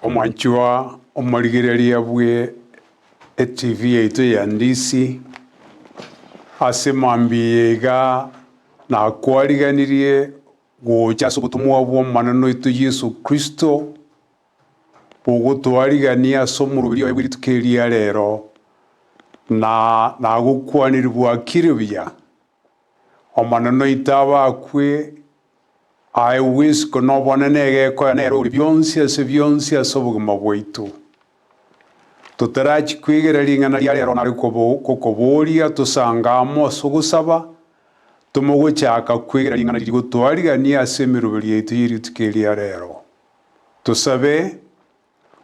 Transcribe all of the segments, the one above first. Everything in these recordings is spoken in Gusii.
Omwanchwa omorigereria bwe eTV yaito ya Ndisi, ase mambia eye iga nakwariganirie gocha ase obotomwa bw'Omonene oito Yeso Kristo, bogotwarigania ase omoroberi oye bwe rituko eri ria rero, na nagokwanire bwakire buya. Omonene oito abakwe, aegwe isiko na obonene egekoya nere ore bionsi ase bionsi ase obogima bwaito. Totarachia kwegera ring'ana ria rero nare gokoboria tosange amo ase ogosaba, tomogochaka kwegera ring'ana riria gotwarigania ase emeroberi yaito ye rituko eri ria rero. Tosabe,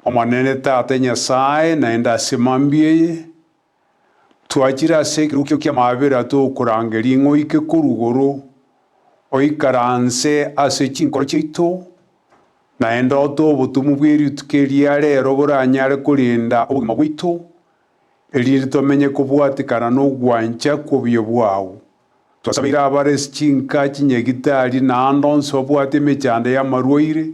Omonene Tata Nyasae, naende ase mambia eye, Twachire ase ekerokio ki'amaabera tokorangeria ng'a oike korwa igoro, oikaranse ase chinkoro chiaito, naende otoe obotomwa bwe rituko eri ria rero boranyare korenda obogima bwaito, erinde tomenye kobwatekana nogwancha kw'obuya bwao. Twasabeire abare ase chinka chinyagitari na ande onsi babwate emechando y'amarwaire,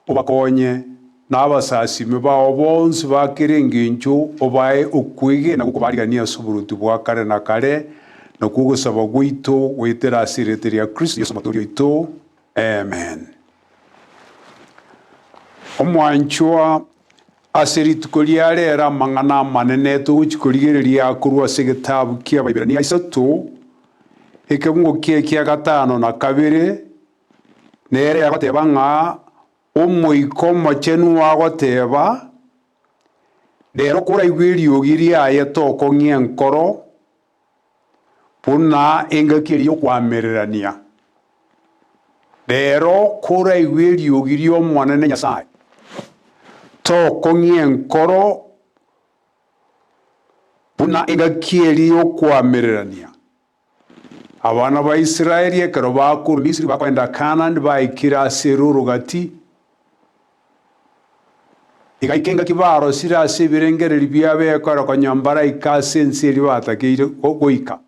Obakonye, na abasasimi bao bonsi ba kera engencho obae okwegena gw'okobarigania ase oboruoti bwa kare na kare, nakwo ogosaba gwaito goetera ase erieta ria Kristo Yeso Omotoori oito. Amen. Omwanchwa, ase rituko ria rero amang'ana amanene togochia korigereria korwa ase egetabu ki'Abaibirania isato, ekebungo kiaye kia gatano na kabere, Nere agoteba ng'a Omoika Omochenu agoteba, Rero koraigwe eriogi riaye tokong'ia enkoro, buna engaki eria y'okoamererania. Rero koraigwe eriogi ri'Omonene Nyasae, tokong'ia enkoro buna engaki eria y'okoamererania. Abana ba Israeli ekero bakorwa Misiri bakogenda Kaanani baikire ase eroro gati, egaika engaki barosire ase ebirengererio biabo ekero konya mbaraike ase ense eria batakeire goika.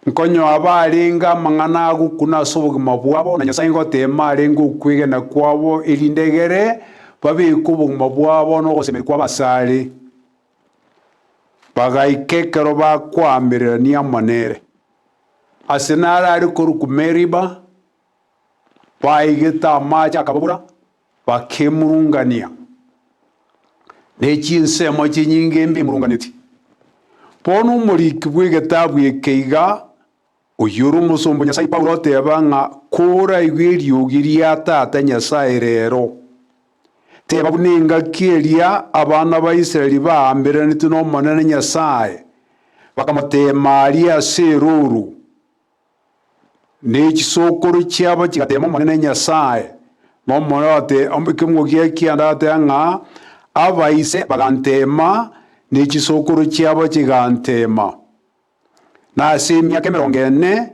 Nkonyoa barenge amang'ana agokuna ase obogima bwabo, na Nyasae ngoteema arenge okwegena kwabo, erinde egere babeke obogima bwabo na ogosemeria kwabo asare. Bagaika ekero bakoamererania amo nere. Ase naro are korokwa Meriba, baigete amache akababura, bakemurungania ne chinsemo chinyinge mbemurunganetie. Bono omoriki bw'egetabu eke iga, oyio ore omosomba o Nyasae Paulo oteba ng'a koraigwe eriogi ria Tata Nyasae rero, Teba buna engaki eria abana ba Israeli baambereranetwe n'Omonene Nyasae, bakamoteema aria ase erooro, ne chisokoro chiabo chigateema Omonene Nyasae, na Omonene ekemogo gia kianda agateba ng'a abaise baganteema, ne chisokoro chiabo chiganteema. Na ase emiaka emerongo ene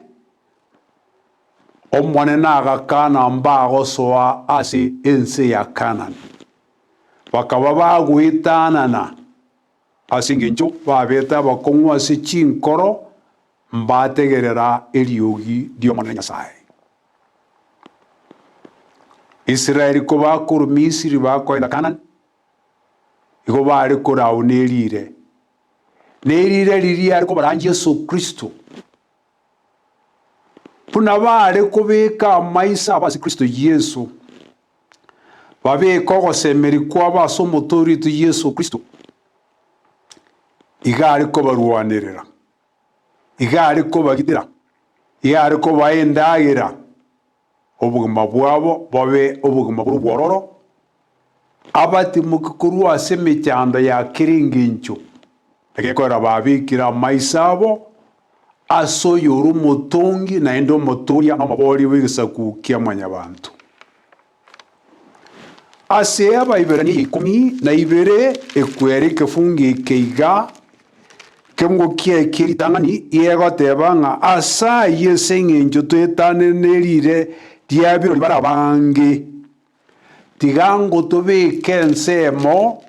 Omonene agakana mbagosoa ase ense ya Kaanani, bakaba bagoetanana ase engencho babete abakong'u ase chinkoro, mbategerera eriogi ri'Omonene Nyasae. Israeli kobakorwa Misiri bakoenda Kaanani, igo bare korau nerire, Nerire riria are kobarandia Yeso Kristo, buna bare kobeka amaiso abo ase Kristo Yeso, babeke ogosemeria kwabo ase Omotoori oito Yeso Kristo, iga are kobarwanerera, iga are kobagitera, iga are kobaa endagera. Obogima bwabo bobe obogima bore obwororo, abatimoke korwa ase emechando ya kera engencho, egekorera babekire amaiso abo ase oyore omotongi naende omotoria na omoboria bw'egesaku kia mwanyabanto. Ase Abaiberania ikomi na ibere ekwera ekefungo eke iga, ekefungo kiaye kie ritang'ani gegoteba ng'a ase ayio ase eng'encho toetanere ne riire ria birori bare abange, tiga ngotobeke ensemo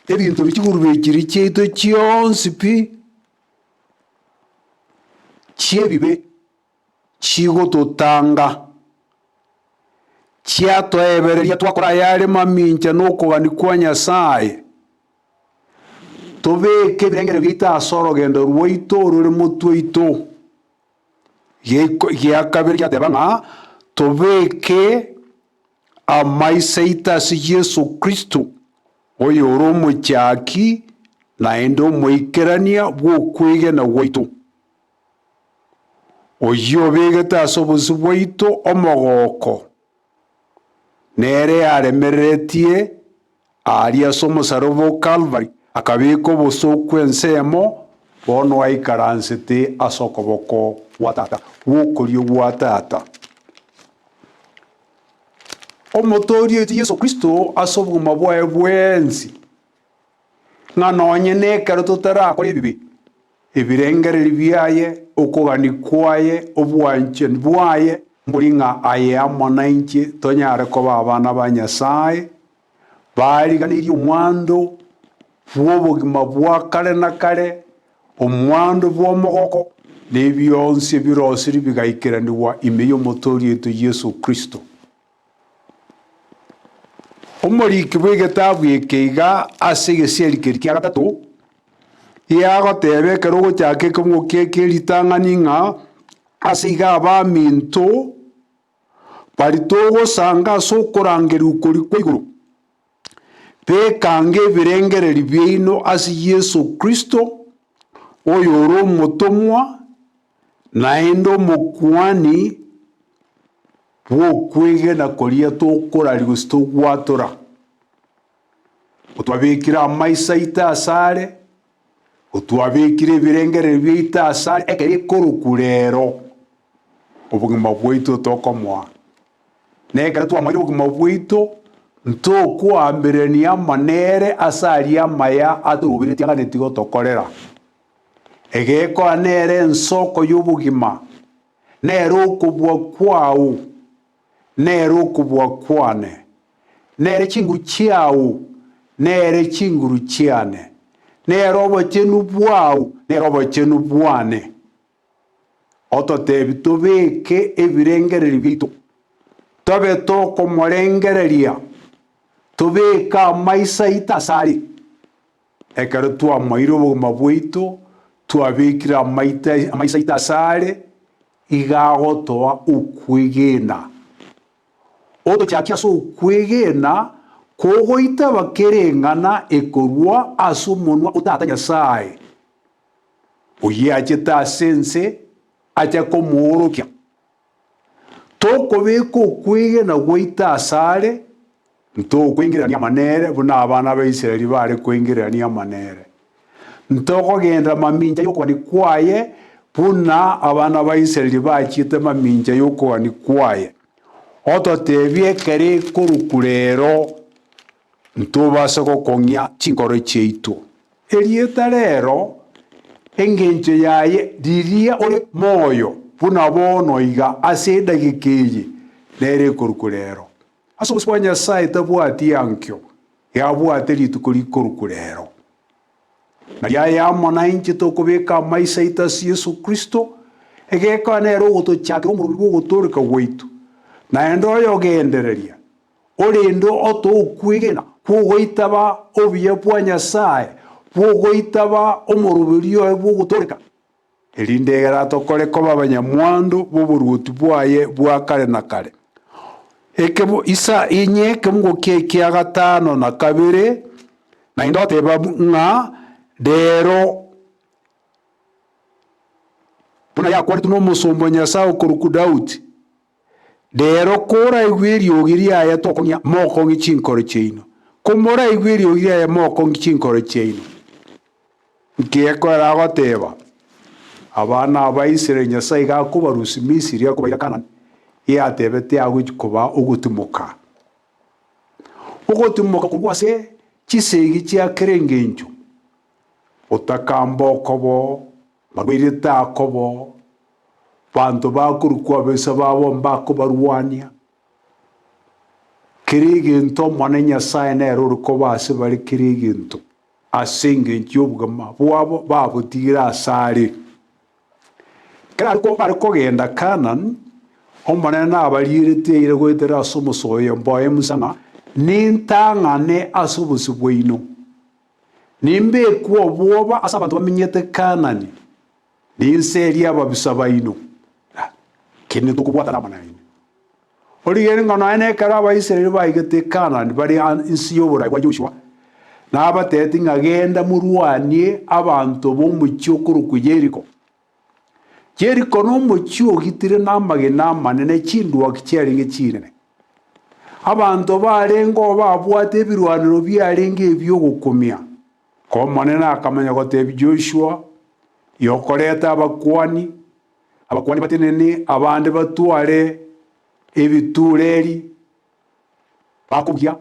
ebinto bie chigurube chiria chiaito chionsi pi chi'ebibe chigototanga. Chiatoebereria twakora ayare mamincha nokogania kwa Nyasae. Tobeke ebirengererio biaito ase orogendo rwaito orore motwe oito. Gia kabere giateba ng'a tobeke amaiso aito ase Yeso Kristo, oyore omochaki naende omoikerania bw'okwegena gwaito. Oyio obegete ase obosio bwaito omogoko, nere aremereretie aaria ase omosaraba o Kalvari, akabeka obosooku ensemo, bono aikaransete ase okoboko gwa Tata, gw'okorio gwa Tata. Omotooria oito Yeso Kristo ase obogima bwaye bwensi, ng'a nonye nekero totarakora ebibe, Ebirengererio biaye, okogania kwaye, obwanchani bwaye, mbori ng'a aye amo nainche tonyare koba abana ba Nyasae, bariganirie omwando bw'obogima bwa kare na kare, omwando bw'omogoko, na ebionsi ebirosirie bigaikeranigwa ime y'Omotoori oito Yeso Kristo. Omoriki bw'egetabu eke iga ase egesieri keria kia gatato, yagoteba ekero ogochaka ekemogo kie ritang'ani ng'a ase iga abaminto baria togosanga ase okorangerigwa koria kwa igoro, bekange ebirengererio biaino ase Yeso Kristo, oyore omotomwa, naende omokuani bw'okwegena koria tokoraria gose togwatora. Otwabekire amaiso aito asare, otwabekire ebirengererio biaito asare, ekero ekorokwa rero, obogima bwaito tokomoa. Na ekero twamoire obogima bwaito, ntokoambererania amo nere ase aria amaya atoroberetie aganetie gotokorera. Egekoa nere ensoko y'obogima, Nere okobua kwao, nere okobua kwane, nere chinguru chiao, nere chinguru chiane, nere obochenu bwao, nere obochenu bwane. Ototebi tobeke ebirengererio biaito, tobe tokomorengereria, tobeke amaiso aito asare. Ekero twamoeire obogima bwaito, twabekire amaiso aito asare, iga agotoa okwegena. Otochakia ase okwegena kogoitaba kera eng'ana ekorwa ase omonwa o Tata Nyasae, oyio achete ase ense ache komoorokia. Tokobeka okwegena gwaito asare, ntokoingererania amo nere buna abana ba Israeli bare koingererania amo nere. Ntokogenda mamincha y'okogania kwaye buna abana ba Israeli bachiete mamincha y'okogania kwaye. Ototebie ekero ekorokwa rero, ntobase gokong'ia chinkoro chiaito. Erieta rero, engencho yaye riria ore moyo buna bono iga ase edagika eye, nere ekorokwa rero. Ase obosio bwa Nyasae tabwati ankio, yabwate rituko rikorokwa rero. Nario aye amo nainche tokobeka amaiso aito ase Yeso Kristo, egekoa nere ogotochakera omorwani bw'ogotooreka gwaito, naende oyogendereria Orende otoe okwegena kw'ogoitaba obuya bwa Nyasae, bw'ogoitaba omoroberio oye bw'ogotooreka, erinde egere atokore koba abanyamwando b'oboruoti bwaye bwa kare na kare. Ekemo isa inye ekemungo kia ekia gatano na kabere, naende oteba ng'a rero buna yakwanetwe nomosomba o Nyasae okorokwa Daudi, Rero koraigwe eriogi riaye tokong'ia mokong'ie chinkoro chiaino, komoraigwe eriogi riaye mokong'ie chinkoro chiaino. Nki ekero agoteba, Abana aba Israeli Nyasae iga akobarusia Misiri akobaira Kanani, yatebete agochia koba ogotimoka. Ogotimoka korwa ase chisegi chia kera engencho, otakamba okobo, marwaire takobo, Banto bakorokwa ababisa babo mbakobarwania. Kera egento Omonene Nyasae nere ore koba ase bare kera egento, ase engencho y'obogima bwabo babotigire asare. Ekero bare kogenda Kanani, Omonene nabarierete eira goetera ase omosoyo mboe Musa ng'a nintang'ane ase obosio bwaino, nimbekwe obwoba ase abanto bamenyete Kaanani, ninserie ababisa baino. Kende tokobwatana amo nainwe. Origererie ng'a nonya nekero Abaisraeli baigete Kaanani bare inse y'oborai bwa Joshua, nabatebetie ng'a genda morwanie abanto b'omochie okorokwa Yeriko. Yeriko nomochie ogitire namagena amanene, chindwaki chiarenge chinene. Abanto barengeo babwate ebirwanero biarenge ebi'ogokumia. Omonene akamanya gotebia Joshua, Yokoreta abakuani, abakuani batenene, abande batware ebitureri bakobugia,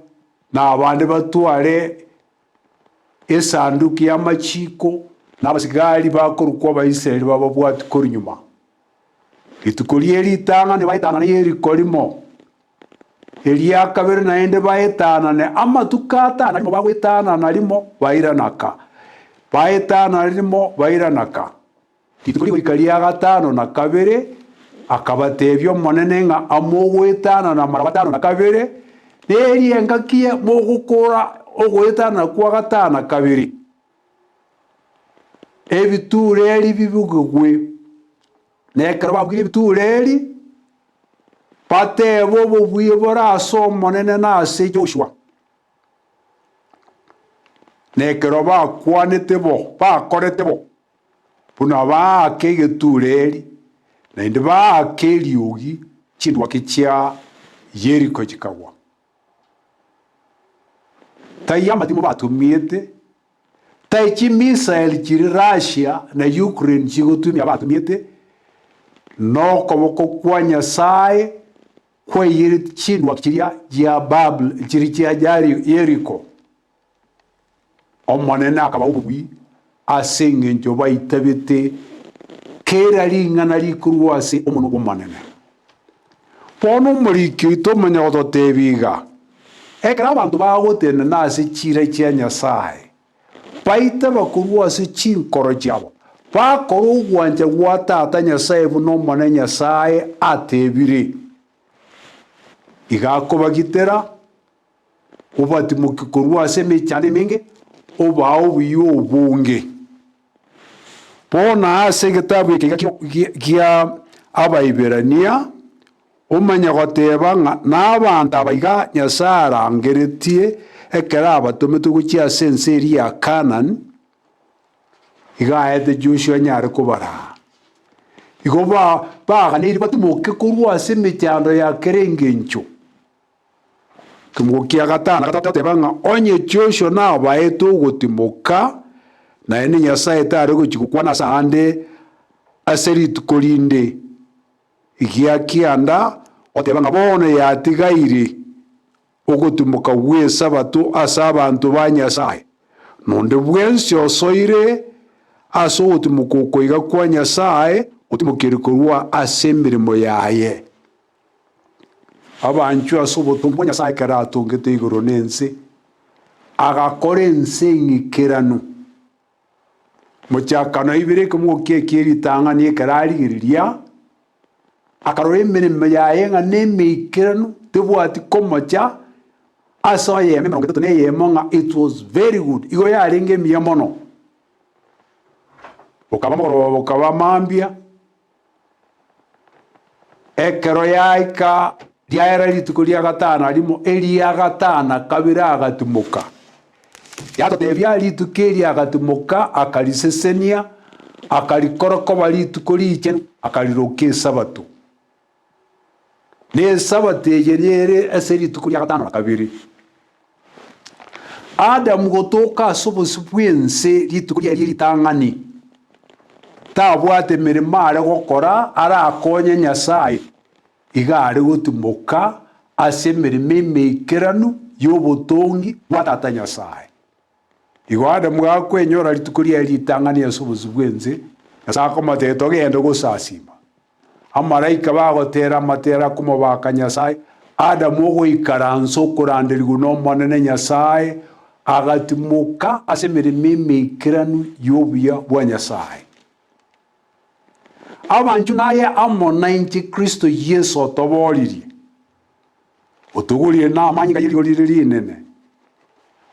na abande batware Esanduki y'amachiiko, na abasigari bakorokwa Abaisraeli bababwatie korwa nyuma. Rituko rie ritang'ani baetanane Yeriko rimo, eria kabere naende baetanane amatuko atano rimo bagoetanana rimo bairana ka, baetanana rimo bairana ka. Rituko rigoika ria gatano na kabere, akabatebia Omonene ng'a amogoetanana mara gatano na kabere, neria engaki mogokora ogoetanana kwa gatano na kabere, ebitureri bibugigwe. Na ekero babugirie ebitureri, batebe obobuya bore ase Omonene na ase Joshua. Na ekero bakwanete bo, bakorete bo, buna baake egetureeri, naende baake eriogi, chindwaki chia Yeriko chikagwa. Tai amatimo batumiete, tai chimisaeli chiria Russia na Ukraine chigotumia batumiete, nokoboko kwa Nyasae Kwaiyeretie chindwaki chiria chia Babeli, chiria chia Yeriko. Omonene akabaa obobui ase engencho baitabete kera ring'ana rikorwa ase omonwa bw'Omonene. Bono omoriki oito omanya gototebia iga, Ekero abanto bagotenena ase chiira chia Nyasae, baitaba korwa ase chinkoro chiabo, bakora ogwancha gwa Tata Nyasae buna Omonene Nyasae atebire. Iga akobagitera, obatimokie korwa ase emechando emenge, obaa obuya obonge. Bono ase egetabu eke gia Abaiberania, Omanye goteeba ng'a nabaanto aba iga Nyasae arangeretie ekero abatometwe gochia ase ense eria ya Kaanani, iga aete Joshua anyare kobaraa. Igo baganeiri batimoke korwa ase emechando ya kera engencho. Ekemogo kia gatano goteba ng'a onye Joshua nabaete ogotimoka, naende Nyasae tare gochia gokwana ase aande ase rituko rinde. Gia kianda, goteba ng'a bono yatigaire ogotimoka gw'Esabato ase abanto ba Nyasae, na onde bwensi osoire ase ogotimoka oko iga kwa Nyasae, otimokeire korwa ase emeremo yaye. Abanchwe ase obotongi bwa Nyasae ekero atongete igoro na ense, agakora ense eng'ikeranu. Mochakano aibire ekemogo kie ritang'ani ekero arigereria, akarora emeremo yaye ng'a nemeikeranu, tebwati komocha, ase oyemo emerongo etato na eyemo ng'a it was very good, igo yarenge emiya mono. Bokaba mogoroba bokaba mambia. Ekero yaika riaera rituko ria gatano na rimo, eria gatano na kabere agatimoka. Yatotebia rituko erio agatimoka, akarisesenia, akarikora koba rituko richenu, akariroka Esabato. Na Esabato eye nere ase rituko ria gatano na kabere. Adamu gotoka ase obosio bw'ense rituko riaye ritang'ani, tabwate emeremo are gokora arakonye Nyasae, iga are gotimoka ase emeremo emeikeranu y'obotongi bwa Tata Nyasae. Igo Adamu gakwenyora rituko riaye ritang'ani ase obosio bw'ense, Nyasae akomotebia, Togende gosasima. Amalaika bagotera amatera akomobaka Nyasae, Adamu ogoikaransa okoranderigwa n'Omonene Nyasae, agatimoka ase emeremo emeikeranu y'obuya bwa Nyasae. Abanchwa naye amo nainche Kristo Yeso otobooririe, otogorire namanyinga ye rigori rire rinene,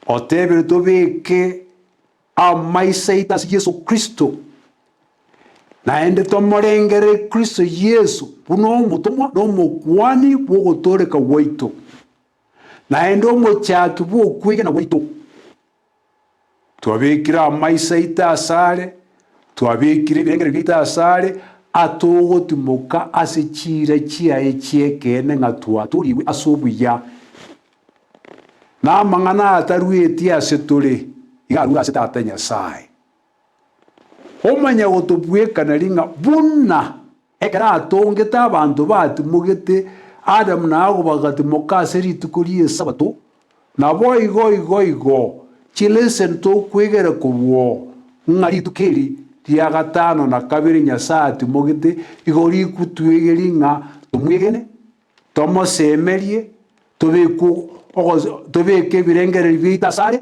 otebire tobeke amaiso aito ase Yeso Kristo, naende tomorengerere Kristo Yeso buna omotomwa na omokuani bw'ogotooreka gwaito, naende omochaki bw'okwegena gwaito. Twabekire amaiso aito asare, twabekire ebirengererio biaito asare, atogotimoka ase chiira chiaye chi'ekeene ng'a twatorigwe ase obuya. Na amang'ana atarueti ase tore, iga arure ase Tata Nyasae. Omanya gotobwekana ring'a buna ekero atongete abanto batimogete Adamu na Hawa bagatimoka ase rituko ri'Esabato, naboigo igo igo chileseni tokwegera korwa oo, ng'a rituko eri ria gatano na kabere Nyasae atimogete igo rikotwegeria ng'a tomwegene, tomosemerie, tobeke ebirengererio biaito asare,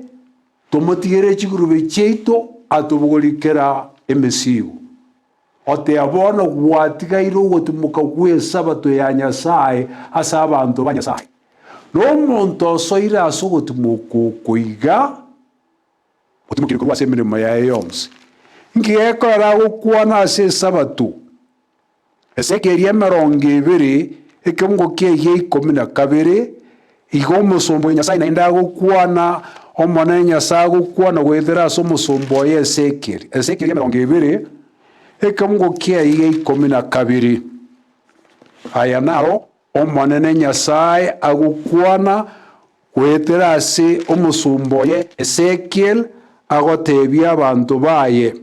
Tomotigere chigurube chiaito atobogorie kera emesigo. Oteba bono gwatigaire ogotimoka gw'Esabato ya Nyasae ase abanto ba Nyasae. Na omonto osoire ase ogotimoka oko iga, otimokire korwa ase emeremo yaye yonsi. Inki gekorera agokwana ase Esabato? Ezekieli 20, ekeungo kiaye gia 12, Igo omosomba o Nyasae naende agokwana, Omonene Nyasae agokwana goetera ase omosomba oye Ezekieli. Ezekieli 20, ekeungo kiaye gia 12. Aya naro Omonene Nyasae agokwana goetera ase omosomba oye Ezekiel, agotebia abanto baye.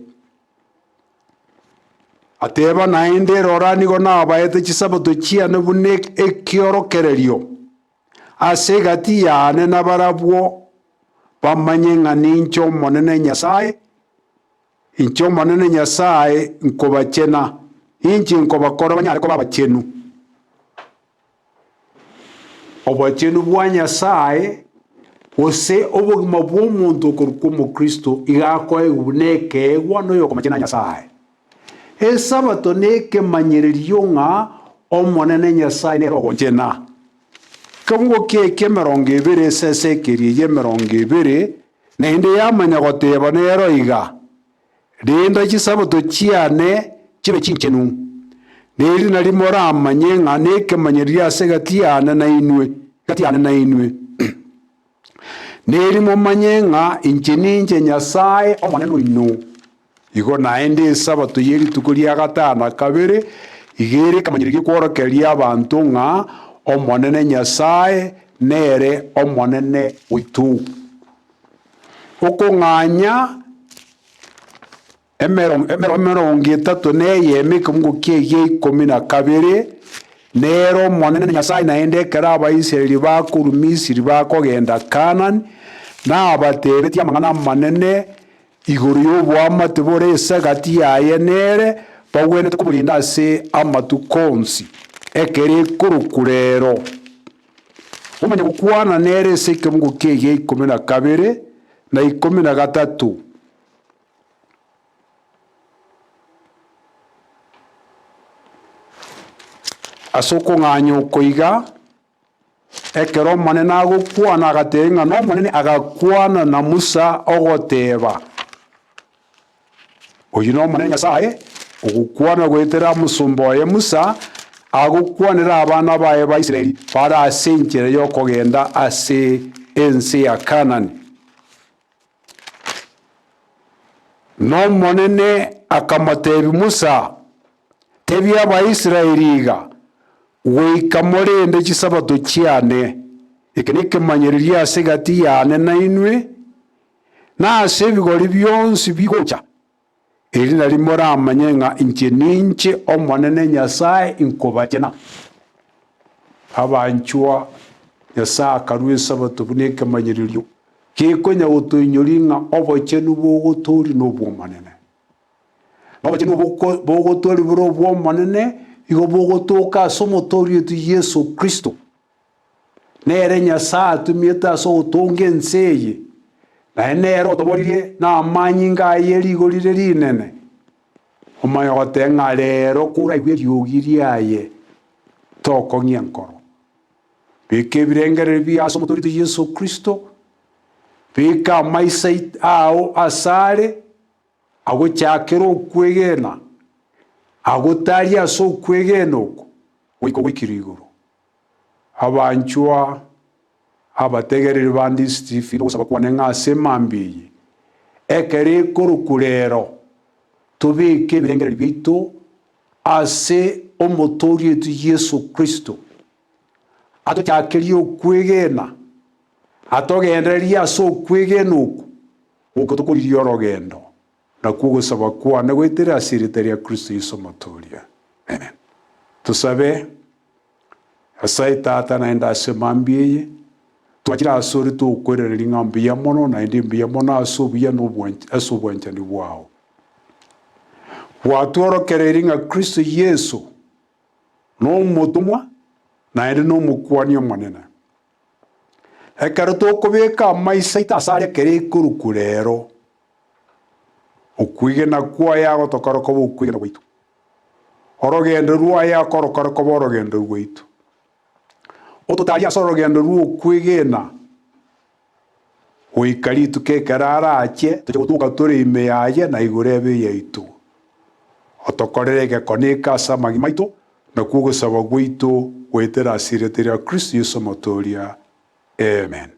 Ateeba naende, Rora, nigo nabaete chisabato chiane buna ekiorokererio ase egati yane nabarabwo, bamanye ng'a ninche Omonene Nyasae, inche Omonene Nyasae nkobachena, inche nkobakora banyare koba abachenu. Obochenu bwa Nyasae, gose obogima bw'omonto okorokwa Omokristo iga akoegwa buna ekeegwa noyokomachena Nyasae. Esabato nekemanyererio ng'a Omonene Nyasae nere ogochena. Ekeungo kiaye ki'emerongo ebere ase esekeli eye emerongo ebere, naende yamanya goteba nero iga, Renda chisabato chiane chibe chinchenu, na eri nario moramanye ng'a nekemanyererio ase egati yane nainwe, egati yane nainwe. Neri momanye ng'a inche ninche Nyasae Omonene oino. Igo naende esabato ye rituko ria gatano na kabere iga ere ekemanyererio gi'okworokereria abanto ng'a Omonene Nyasae nere Omonene oito. Okong'anya emerongo etato na eyemo ekemungo kiaye gia ikomi na kabere, nere Omonene Nyasae naende ekero Abaisraeli bakorwa Misiri bakogenda Kaanani, nabatebetie amang'ana amanene igoro y'oboamate bore ase egati yaye nere, bagwenerete koborinda ase amatuko onsi, ekero ekorokwa rero. Omanye gokwana nere ase ekemungo kiaye gia ikomi na kabere, na ikomi na gatato. Ase okong'anya oko iga, ekero Omonene agokwana agateba ng'a n'Omonene agakwana na Musa ogoteba, Oyio n'Omonene Nyasae, ogokwana goetera omosomba oye Musa, agokwanera abana baye ba Israeli bare ase enchera y'okogenda ase ense ya Kaanani. N'Omonene akamoteebia Musa, Tebia Abaisraeli iga, Goika morende chisabato chiane, eke nekemanyererio ase egati yane nainwe, na ase ebigori bionsi bigocha, eri nario moramanye ng'a inche ninche Omonene Nyasae inkobachena. Abanchwa, Nyasae akarua Esabato buna ekemanyererio gekonya gotoinyoria ng'a obochenu bogotooria nobw'Omonene. Na obochenu bogotooria bore obw'Omonene igo bogotoka ase Omotoori oito Yeso Kristo. Nere Nyasae atumiete ase ogotonga ense eye, naende nere otoboririe namanyinga aye ye rigori rire rinene. Omanye goteba ng'a rero koraigwe eriogi riaye, tokong'ia enkoro. Beka ebirengererio biao ase Omotoori oito Yeso Kristo, beka amaiso ao asare, agochakere okwegena, agotarie ase okwegena oko goika ogoikire igoro. Abanchwa abategereri ba Ndisitifiri ogosaba kwane ng'a ase emambia eye, ekero ekorokwa rero, tobeke ebirengererio biaito ase Omotoori oito Yeso Kristo, atochakerie okwegena, atogendererie ase okwegena okwo, goika tokoririe orogendo. Nakwo ogosaba kwane goetera ase erieta ria Kristo Yeso Omotooria. Amen. Tosabe. Nyasae Tata, naende ase mambia eye, twachire asore togokwerereria ng'a mbuya mono, naende mbuya mono ase obuya na ase obwanchani bwao. Gwatworokereirie ng'a Kristo Yeso nomotomwa naende nomokuani omonene. Ekero tokobeka amaiso aito asare ekero ekorokwa rero, okwegena kwaye agotokora koba okwegena gwaito. Orogendo rwaye akorokora koba orogendo rwaito. Ototarie ase orogendo rw'okwegena goika rituko ekero arache toche gotoka tore ime yaye na igoro ebe eyaito. Otokorere egekone eke ase amagima aito, nakwo ogosaba gwaito goetera ase erieta ria Kristo Yeso Omotooria. Amen.